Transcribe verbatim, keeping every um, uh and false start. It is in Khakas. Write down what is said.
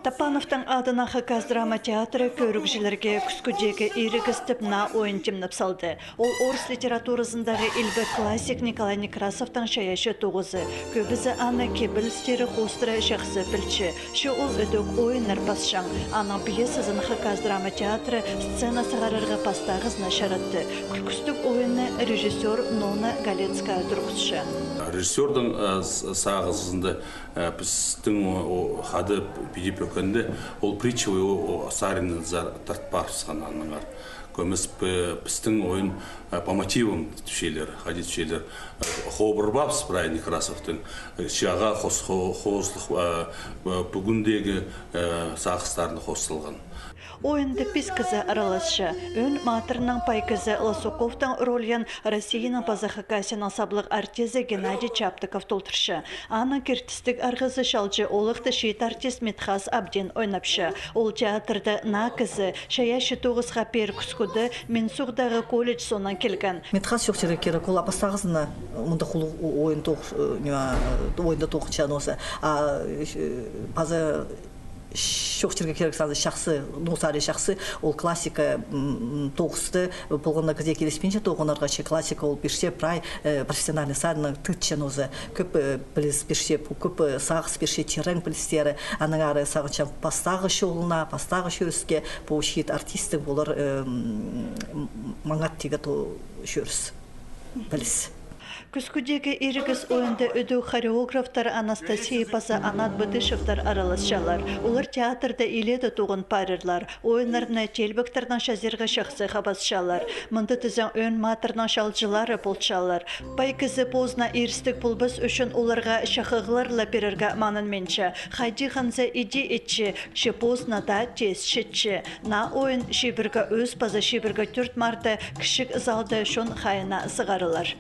Топановтың адынаң Хакас драма театры кӧрігҷілерге «Кӱскӱдегі ирігіс» тіп наа ойын тимнеп салды. Ол орыс литературазындағы илбек классик Николай Некрасовтың чайаачы тоғызы. Кӧбізі аны кибелістері хоостыра чахсы пілче. Че ол ідӧк ойыннар пасчаң. Аның пьесазын Хакас драма театры сцена сығарарға пастағызына чаратты. Кӱскӱстіг ойынны режиссёр Нонна Галецкая турғысча. Режиссёрдың, э, с-, сағызында, э, пістің о-, о-, хада піди пӧкенде ол притча, о-, о-, саринны за-, тарт парыбысхан аннаңар. Кӧмес пі-, пістің ойын, э, по мотивам тіпчелер, хайди тіпчелер, э, хобырбабыс прай Некрасовтың, э, чаға хос-, хо-, хозылых, э, э, пӱгӱндегі, э, сағыстарны хос салған. Ойында пис кізі араласча. Ӧӧн матырның пай кізі Лосоковтың рольін Россияның паза Хакасияның саблығ артизі Геннадий Чаптыков толдырча. Аның киртістіг арғызы чалҷы олахты чиит артист Митхас Абдин ойнапча. Ол театрда наа кізі, чайаачы тоғысха пеер кӱскӱді Минсуғдағы колледж соонаң килген. Митхас чоохтирға кирек, ол пастағызына мында хулу о-, ойын тоғ-, э, ниме, э, ойында тоғынчаң нооза. А, э, паза чоохтирға кирек, сазы чахсы, ну, сари чахсы, ол классика, м, м, тоғысты, э, полған на кізее киліспинче тоғынарға, че классика ол пирче прай, э, профессиональный сариннаң тыытчаң нооза. Кӧп, э, піліс пирче, пу кӧп, э, сағыс пирче, терең пілістері. Аннаңар сағынчам пастағы чолына, пастағы чӧріске, пу чиит артисттің полар, э, м, м, маңат тигі то чӧріс. Піліс. «Кӱскӱдегі ирігіс» ойында ідӧк хореографтар Анастасия паза Анат Быдышевтар араласчалар. Олар театрда илееде тоғын парирлар, ойыннарны теелбектернең чазирға чахсы хабасчалар. Мында тізең ӧӧн матырның чалҷылары полчалар. Пай кізі позына ирістіг полбас ӱчӱн оларға чахығлар ла пирерге маңнанминча. Хайди хынза иди итче, че позына даа теес читче. Наа ойын чибіргі ӱс паза чибіргі тӧрт мартта кічіг залда чон хайиина сығарылар.